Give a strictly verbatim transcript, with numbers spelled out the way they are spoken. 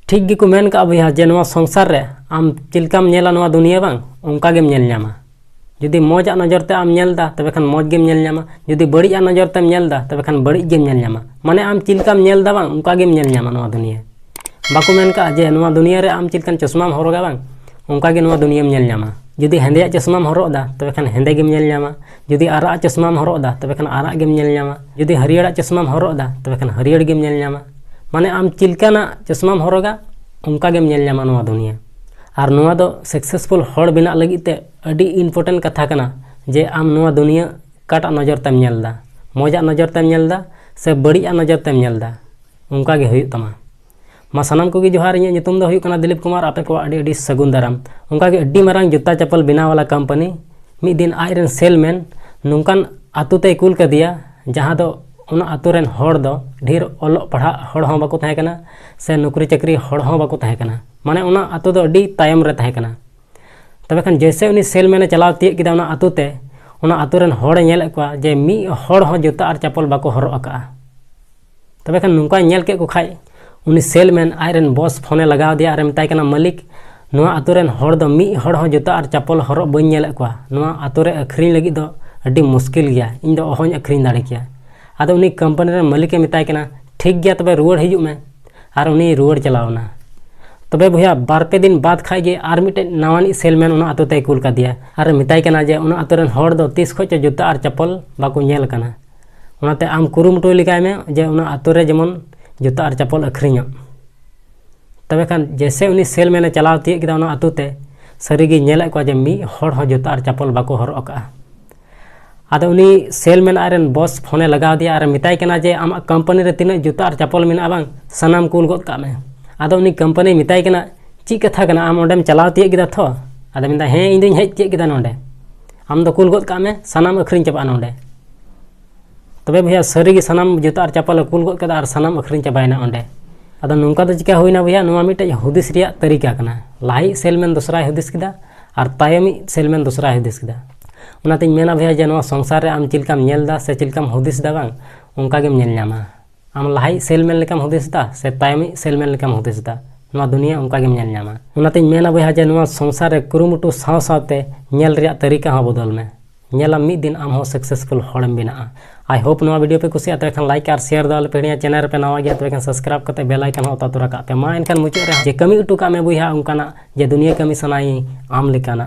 ᱴᱷᱤᱠ ᱜᱮᱠᱚ ᱢᱮᱱ ᱠᱟᱜᱼᱟ ᱵᱚᱭᱦᱟ, ᱡᱮ ᱱᱚᱣᱟ ᱥᱚᱝᱥᱟᱨ ᱨᱮ ᱟᱢ ᱪᱮᱫ ᱞᱮᱠᱟᱢ ᱧᱮᱞᱟ ᱱᱚᱣᱟ ᱫᱩᱱᱤᱭᱟᱹ ᱵᱟᱝ, ᱚᱱᱠᱟ ᱜᱮᱢ ᱧᱮᱞ ᱧᱟᱢᱟ᱾ ᱡᱩᱫᱤ ᱢᱚᱡᱽ ᱟᱜ ᱱᱚᱡᱚᱨ ᱛᱮ ᱟᱢ ᱧᱮᱞ ᱮᱫᱟ, ᱛᱚᱵᱮ ᱠᱷᱟᱱ ᱢᱚᱡᱽ ᱜᱮᱢ ᱧᱮᱞ ᱧᱟᱢᱟ᱾ ᱡᱩᱫᱤ ᱵᱟᱹᱲᱤᱡ ᱟᱜ ᱱᱚᱡᱚᱨ ᱛᱮᱢ ᱧᱮᱞ ᱮᱫᱟ, ᱛᱚᱵᱮ ᱠᱷᱟᱱ ᱵᱟᱹᱲᱤᱡ ᱜᱮᱢ ᱧᱮᱞ ᱧᱟᱢᱟ᱾ ᱢᱟᱱᱮ ᱟᱢ ᱪᱮᱫ ᱞᱮᱠᱟᱢ ᱧᱮᱞ ᱮᱫᱟ ᱵᱟᱝ, ᱚᱱᱠᱟ ᱜᱮᱢ ᱧᱮᱞ ᱧᱟᱢᱟ ᱱᱚᱣᱟ ᱫᱩᱱᱤᱭᱟᱹ᱾ ᱵᱟᱠᱚ ᱢᱮᱱ ᱠᱟᱜᱼᱟ ᱡᱮ ᱱᱚᱣᱟ ᱫᱩᱱᱤᱭᱟᱹ ᱨᱮ ᱟᱢ ᱪᱮᱫ ᱞᱮᱠᱟᱱ ᱪᱚᱥᱢᱟᱢ ᱦᱚᱨᱚᱜᱟ ᱵᱟᱝ, ᱚᱱᱠᱟ ᱜᱮ ᱱᱚᱣᱟ ᱫᱩᱱᱤᱭᱟᱹᱢ ᱧᱮᱞ ᱧᱟᱢᱟ᱾ ᱡᱩᱫᱤ ᱦᱮᱸᱫᱮᱭᱟᱜ ᱪᱚᱥᱢᱟᱢ ᱦᱚᱨᱚᱜ ᱮᱫᱟ, ᱛᱚᱵᱮ ᱠᱷᱟᱱ ᱦᱮᱸᱫᱮ ᱜᱮᱢ ᱧᱮᱞ ᱧᱟᱢᱟ᱾ ᱡᱩᱫᱤ ᱟᱨᱟᱜ ᱪᱚᱥᱢᱟᱢ ᱦᱚᱨᱚᱜ ᱮᱫᱟ, ᱛᱚᱵᱮ ᱠᱷᱟᱱ ᱟᱨᱟᱜ ᱜᱮᱢ ᱧᱮᱞ ᱧᱟᱢᱟ᱾ ᱡᱩᱫᱤ ᱦᱟᱹᱨᱭᱟᱹᱲᱟᱜ ᱪᱚᱥᱢᱟᱢ ᱦᱚᱨᱚᱜ ᱮᱫᱟ, ᱛᱚᱵᱮ ᱠᱷᱟᱱ ᱦᱟᱹᱨᱭᱟᱹᱲ ᱜᱮᱢ ᱧᱮᱞ ᱧᱟᱢᱟ᱾ ᱢᱟᱱᱮ ᱟᱢ ᱪᱮᱫ ᱞᱮᱠᱟᱱᱟᱜ ᱪᱚᱥᱢᱟᱢ ᱦᱚᱨᱚᱜᱟ, ᱚᱱᱠᱟ ᱜᱮᱢ ᱧᱮᱞ ᱧᱟᱢᱟ ᱱᱚᱣᱟ ᱫᱩᱱᱤᱭᱟᱹ᱾ ᱟᱨ ᱱᱚᱣᱟ ᱫᱚ ᱥᱟᱠᱥᱮᱥᱯᱷᱩᱞ ᱦᱚᱲ ᱵᱮᱱᱟᱜ ᱞᱟᱹᱜᱤᱫ ᱛᱮ ᱟᱹᱰᱤ ᱤᱢᱯᱚᱨᱴᱮᱱᱴ ᱠᱟᱛᱷᱟ ᱠᱟᱱᱟ, ᱡᱮ ᱟᱢ ᱱᱚᱣᱟ ᱫᱩᱱᱤᱭᱟᱹ ᱚᱠᱟᱴᱟᱜ ᱱᱚᱡᱚᱨ ᱛᱮᱢ ᱧᱮᱞ ᱮᱫᱟ᱾ ᱢᱚᱡᱽ ᱟᱜ ᱱᱚᱡᱚᱨ ᱛᱮᱢ ᱧᱮᱞ ᱮᱫᱟ ᱥᱮ ᱵᱟᱹᱲᱤᱡ ᱟᱜ ᱱᱚᱡᱚᱨ ᱛᱮᱢ ᱧᱮᱞ ᱮᱫᱟ, ᱚᱱᱠᱟ ᱜᱮ ᱦᱩᱭᱩᱜ ᱛᱟᱢᱟ᱾ ᱢᱟ ᱥᱟᱱᱟᱢ ᱠᱚᱜᱮ ᱡᱚᱦᱟᱨ, ᱤᱧᱟᱹᱜ ᱧᱩᱛᱩᱢ ᱫᱚ ᱦᱩᱭᱩᱜ ᱠᱟᱱᱟ ᱫᱤᱞᱤᱯ ᱠᱩᱢᱟᱨ᱾ ᱟᱯᱮ ᱠᱚᱣᱟᱜ ᱟᱹᱰᱤ ᱟᱹᱰᱤ ᱥᱟᱹᱜᱩᱱ ᱫᱟᱨᱟᱢ᱾ ᱚᱱᱠᱟ ᱜᱮ ᱟᱹᱰᱤ ᱢᱟᱨᱟᱝ ᱡᱩᱛᱟ ᱪᱟᱯᱚᱞ ᱵᱮᱱᱟᱣ ᱣᱟᱞᱟ ᱠᱳᱢᱯᱟᱱᱤ ᱢᱤᱫ ᱫᱤᱱ ᱟᱡ ᱨᱮᱱ ᱥᱮᱞᱢᱮᱱ ᱱᱚᱝᱠᱟᱱ ᱟᱛᱳ ᱛᱮᱭ ᱠᱩᱞ ᱠᱟᱫᱮᱭᱟ, ᱡᱟᱦᱟᱸ ᱫᱚ ᱚᱱᱟ ᱟᱛᱳ ᱨᱮᱱ ᱦᱚᱲ ᱫᱚ ᱰᱷᱮᱨ ᱚᱞᱚᱜ ᱯᱟᱲᱦᱟᱜ ᱦᱚᱲ ᱦᱚᱸ ᱵᱟᱠᱚ ᱛᱟᱦᱮᱸ ᱠᱟᱱᱟ ᱥᱮ ᱱᱚᱠᱨᱤ ᱪᱟᱹᱠᱨᱤ ᱦᱚᱲ ᱦᱚᱸ ᱵᱟᱠᱚ ᱛᱟᱦᱮᱸ ᱠᱟᱱᱟ᱾ ᱢᱟᱱᱮ ᱚᱱᱟ ᱟᱛᱳ ᱫᱚ ᱟᱹᱰᱤ ᱛᱟᱭᱚᱢ ᱨᱮ ᱛᱟᱦᱮᱸ ᱠᱟᱱᱟ᱾ ᱛᱚᱵᱮ ᱠᱷᱟᱱ ᱡᱮᱭᱥᱮ ᱩᱱᱤ ᱥᱮᱞᱢᱮᱱᱮ ᱪᱟᱞᱟᱣ ᱛᱤᱭᱳᱜ ᱠᱮᱫᱟ ᱚᱱᱟ ᱟᱛᱳ ᱛᱮ, ᱚᱱᱟ ᱟᱛᱳ ᱨᱮᱱ ᱦᱚᱲᱮ ᱧᱮᱞᱮᱫ ᱠᱚᱣᱟ ᱡᱮ ᱢᱤᱫ ᱦᱚᱲ ᱦᱚᱸ ᱡᱩᱛᱟᱹ ᱟᱨ ᱪᱟᱯᱚᱞ ᱵᱟᱠᱚ ᱦᱚᱨᱚᱜ ᱟᱠᱟᱫᱼᱟ᱾ ᱛᱚᱵᱮ ᱠᱷᱟᱱ ᱱᱚᱝᱠᱟᱭ ᱧᱮᱞ ᱠᱮᱫ ᱠᱚ ᱠᱷᱟᱡ, ᱩᱱᱤ ᱥᱮᱞᱢᱮᱱ ᱟᱡ ᱨᱮᱱ ᱵᱚᱥ ᱯᱷᱳᱱᱮ ᱞᱟᱜᱟᱣ ᱟᱫᱮᱭᱟ ᱟᱨᱮ ᱢᱮᱛᱟᱭ ᱠᱟᱱᱟ, "ᱢᱟᱹᱞᱤᱠ, ᱱᱚᱣᱟ ᱟᱛᱳ ᱨᱮᱱ ᱦᱚᱲ ᱫᱚ ᱢᱤᱫ ᱦᱚᱲ ᱦᱚᱸ ᱡᱩᱛᱟᱹ ᱟᱨ ᱪᱟᱯᱚᱞ ᱦᱚᱨᱚᱜ ᱵᱟᱹᱧ ᱧᱮᱞᱮᱫ ᱠᱚᱣᱟ᱾ ᱱᱚᱣᱟ ᱟᱛᱳ ᱨᱮ ᱟᱹᱠᱷᱨᱤᱧ ᱞᱟᱹᱜᱤᱫ ᱫᱚ ᱟᱹᱰᱤ ᱢᱩᱥᱠᱤᱞ ᱜᱮᱭᱟ, ᱤᱧ ᱫᱚ ᱚᱦᱚᱧ ᱟᱹᱠᱷᱨᱤᱧ ᱫᱟᱲᱮ ᱠᱮᱭᱟ᱾" ᱟᱫᱚ ᱩᱱᱤ ᱠᱳᱢᱯᱟᱱᱤ ᱨᱮᱱ ᱢᱟᱹᱞᱤᱠᱮ ᱢᱮᱛᱟᱭ ᱠᱟᱱᱟ, "ᱴᱷᱤᱠ ᱜᱮᱭᱟ, ᱛᱚᱵᱮ ᱨᱩᱣᱟᱹᱲ ᱦᱤᱡᱩᱜ ᱢᱮ᱾" ᱟᱨ ᱩᱱᱤ ᱨᱩᱣᱟᱹᱲ ᱪᱟᱞᱟᱣ ᱮᱱᱟ᱾ ᱛᱚᱵᱮ ᱵᱚᱭᱦᱟ, ᱵᱟᱨ ᱯᱮ ᱫᱤᱱ ᱵᱟᱫ ᱠᱷᱟᱡ ᱜᱮ ᱟᱨ ᱢᱤᱫᱴᱮᱡ ᱱᱟᱣᱟᱱᱤᱡ ᱥᱮᱞᱢᱮᱱ ᱚᱱᱟ ᱟᱛᱳ ᱛᱮᱭ ᱠᱩᱞ ᱠᱟᱫᱮᱭᱟ ᱟᱨᱮ ᱢᱮᱛᱟᱭ ᱠᱟᱱᱟ ᱡᱮ ᱚᱱᱟ ᱟᱛᱳ ᱨᱮᱱ ᱦᱚᱲ ᱫᱚ ᱛᱤᱥ ᱠᱷᱚᱡ ᱪᱚ ᱡᱩᱛᱟᱹ ᱟᱨ ᱪᱟᱯᱚᱞ ᱵᱟᱠᱚ ᱧᱮᱞ ᱟᱠᱟᱱᱟ᱾ ᱚᱱᱟᱛᱮ ᱟᱢ ᱠᱩᱨᱩᱢᱩᱴᱩ ᱞᱮᱜᱟᱭ ᱢᱮ ᱡᱮ ᱚᱱᱟ ᱟᱛᱳ ᱨᱮ ᱡᱮᱢᱚᱱ ᱡᱩᱛᱟᱹ ᱟᱨ ᱪᱟᱯᱚᱞ ᱟᱹᱠᱷᱨᱤᱧᱚᱜ᱾ ᱛᱚᱵᱮ ᱠᱷᱟᱱ ᱡᱮᱭᱥᱮ ᱩᱱᱤ ᱥᱮᱞᱢᱮᱱᱮ ᱪᱟᱞᱟᱣ ᱛᱤᱭᱳᱜ ᱠᱮᱫᱟ ᱚᱱᱟ ᱟᱛᱳ ᱛᱮ, ᱥᱟᱹᱨᱤᱜᱮ ᱧᱮᱞᱮᱫ ᱠᱚᱣᱟ ᱡᱮ ᱢᱤᱫ ᱦᱚᱲ ᱦᱚᱸ ᱡᱩᱛᱟᱹ ᱟᱨ ᱪᱟᱯᱚᱞ ᱵᱟᱠᱚ ᱦᱚᱨᱚᱜ ᱟᱠᱟᱫᱼᱟ᱾ ᱟᱫᱚ ᱩᱱᱤ ᱥᱮᱞᱢᱮᱱ ᱟᱡ ᱨᱮᱱ ᱵᱚᱥ ᱯᱷᱳᱱᱮ ᱞᱟᱜᱟᱣ ᱟᱫᱮᱭᱟ ᱟᱨᱮ ᱢᱮᱛᱟᱭ ᱠᱟᱱᱟ ᱡᱮ, "ᱟᱢᱟᱜ ᱠᱳᱢᱯᱟᱱᱤ ᱨᱮ ᱛᱤᱱᱟᱹᱜ ᱡᱩᱛᱟᱹ ᱟᱨ ᱪᱟᱯᱚᱞ ᱢᱮᱱᱟᱜᱼᱟ ᱵᱟᱝ, ᱥᱟᱱᱟᱢ ᱠᱩᱞ ᱜᱚᱫ ᱠᱟᱜ ᱢᱮ᱾" ᱟᱫᱚ ᱩᱱᱤ ᱠᱳᱢᱯᱟᱱᱤᱭ ᱢᱮᱛᱟᱭ ᱠᱟᱱᱟ, "ᱪᱮᱫ ᱠᱟᱛᱷᱟ ᱠᱟᱱᱟ, ᱟᱢ ᱚᱸᱰᱮᱢ ᱪᱟᱞᱟᱣ ᱛᱤᱭᱳᱜ ᱠᱮᱫᱟ ᱛᱷᱚ?" ᱟᱫᱚ ᱢᱮᱱᱫᱟ, "ᱦᱮᱸ, ᱤᱧ ᱫᱚᱧ ᱦᱮᱡ ᱛᱤᱭᱳᱜ ᱠᱮᱫᱟ ᱱᱚᱸᱰᱮ᱾ ᱟᱢ ᱫᱚ ᱠᱩᱞ ᱜᱚᱫ ᱠᱟᱜ ᱢᱮ, ᱥᱟᱱᱟᱢ ᱟᱹᱠᱷᱨᱤᱧ ᱪᱟᱵᱟᱜᱼᱟ ᱱᱚᱸᱰᱮ᱾" ᱛᱚᱵᱮ ᱵᱚᱭᱦᱟ, ᱥᱟᱹᱨᱤᱜᱮ ᱥᱟᱱᱟᱢ ᱡᱩᱛᱟᱹ ᱟᱨ ᱪᱟᱯᱚᱞᱮ ᱠᱩᱞ ᱜᱚᱫ ᱠᱮᱫᱟ ᱟᱨ ᱥᱟᱱᱟᱢ ᱟᱹᱠᱷᱨᱤᱧ ᱪᱟᱵᱟᱭᱮᱱᱟ ᱚᱸᱰᱮ᱾ ᱟᱫᱚ ᱱᱚᱝᱠᱟ ᱫᱚ ᱪᱤᱠᱟ ᱦᱩᱭᱱᱟ ᱵᱚᱭᱦᱟ? ᱱᱚᱣᱟ ᱢᱤᱫᱴᱮᱡ ᱦᱩᱫᱤᱥ ᱨᱮᱭᱟᱜ ᱛᱟᱹᱨᱤᱠᱟ ᱠᱟᱱᱟ᱾ ᱞᱟᱦᱟᱭᱤᱡ ᱥᱮᱞᱢᱮᱱ ᱫᱚᱥᱨᱟᱭ ᱦᱩᱫᱤᱥ ᱠᱮᱫᱟ ᱟᱨ ᱛᱟᱭᱚᱢᱤᱡ ᱥᱮᱞᱢᱮᱱ ᱫᱚᱥᱨᱟᱭ ᱦᱩᱫᱤᱥ ᱠᱮᱫᱟ᱾ ᱚᱱᱟᱛᱤᱧ ᱢᱮᱱᱟ ᱵᱚᱭᱦᱟ ᱡᱮ ᱱᱚᱣᱟ ᱥᱚᱝᱥᱟᱨ ᱨᱮ ᱟᱢ ᱪᱮᱫ ᱞᱮᱠᱟᱢ ᱧᱮᱞ ᱮᱫᱟ ᱥᱮ ᱪᱮᱫ ᱞᱮᱠᱟᱢ ᱦᱩᱫᱤᱥ ᱮᱫᱟ ᱵᱟᱝ, ᱚᱱᱠᱟ ᱜᱮᱢ ᱧᱮᱞ ᱧᱟᱢᱟ᱾ ᱟᱢ ᱞᱟᱦᱟᱭᱤᱡ ᱥᱮᱞᱢᱮᱱ ᱞᱮᱠᱟᱢ ᱦᱩᱫᱤᱥ ᱮᱫᱟ ᱥᱮ ᱛᱟᱭᱚᱢᱤᱡ ᱥᱮᱞᱢᱮᱱ ᱞᱮᱠᱟᱢ ᱦᱩᱫᱤᱥ ᱮᱫᱟ? ᱱᱚᱣᱟ ᱫᱩᱱᱤᱭᱟᱹ ᱚᱱᱠᱟ ᱜᱮᱢ ᱧᱮᱞ ᱧᱟᱢᱟ᱾ ᱚᱱᱟᱛᱮᱧ ᱢᱮᱱᱟ ᱵᱚᱭᱦᱟ ᱡᱮ ᱱᱚᱣᱟ ᱥᱚᱝᱥᱟᱨ ᱨᱮ ᱠᱩᱨᱩᱢᱩᱴᱩ ᱥᱟᱶ ᱥᱟᱶᱛᱮ ᱧᱮᱞ ᱨᱮᱭᱟᱜ ᱛᱟᱹᱨᱤᱠᱟ ᱦᱚᱸ ᱵᱚᱫᱚᱞ ᱢᱮ᱾ ᱧᱮᱞᱟᱢ ᱢᱤᱫ ᱫᱤᱱ ᱟᱢ ᱦᱚᱸ successful ᱦᱚᱲᱮᱢ ᱵᱮᱱᱟᱜᱼᱟ᱾ I hope ᱱᱚᱣᱟ video ᱯᱮ ᱠᱩᱥᱤᱭᱟᱜᱼᱟ, ᱛᱚᱵᱮ ᱠᱷᱟᱱ like ᱟᱨ share ᱫᱚ ᱟᱞᱚ ᱯᱮ ᱦᱤᱲᱤᱧᱟ᱾ Channel ᱨᱮᱯᱮ ᱱᱟᱣᱟ ᱜᱮᱭᱟ, ᱛᱚᱵᱮ ᱠᱷᱟᱱ subscribe ᱠᱟᱛᱮ bell icon ᱦᱚᱸ ᱚᱛᱟ ᱛᱚᱨᱟ ᱠᱟᱜ ᱯᱮ᱾ ᱢᱟ ᱮᱱᱠᱷᱟᱱ ᱢᱩᱪᱟᱹᱫ ᱨᱮ ᱡᱮ ᱠᱟᱹᱢᱤ ᱦᱚᱴᱚ ᱠᱟᱜ ᱢᱮ ᱵᱚᱭᱦᱟ ᱚᱱᱠᱟᱱᱟᱜ ᱡᱮ ᱫᱩᱱᱤᱭᱟᱹ ᱠᱟᱹᱢᱤ ᱥᱟᱱᱟᱭᱤᱧ ᱟᱢ ᱞᱮᱠᱟᱱᱟᱜ᱾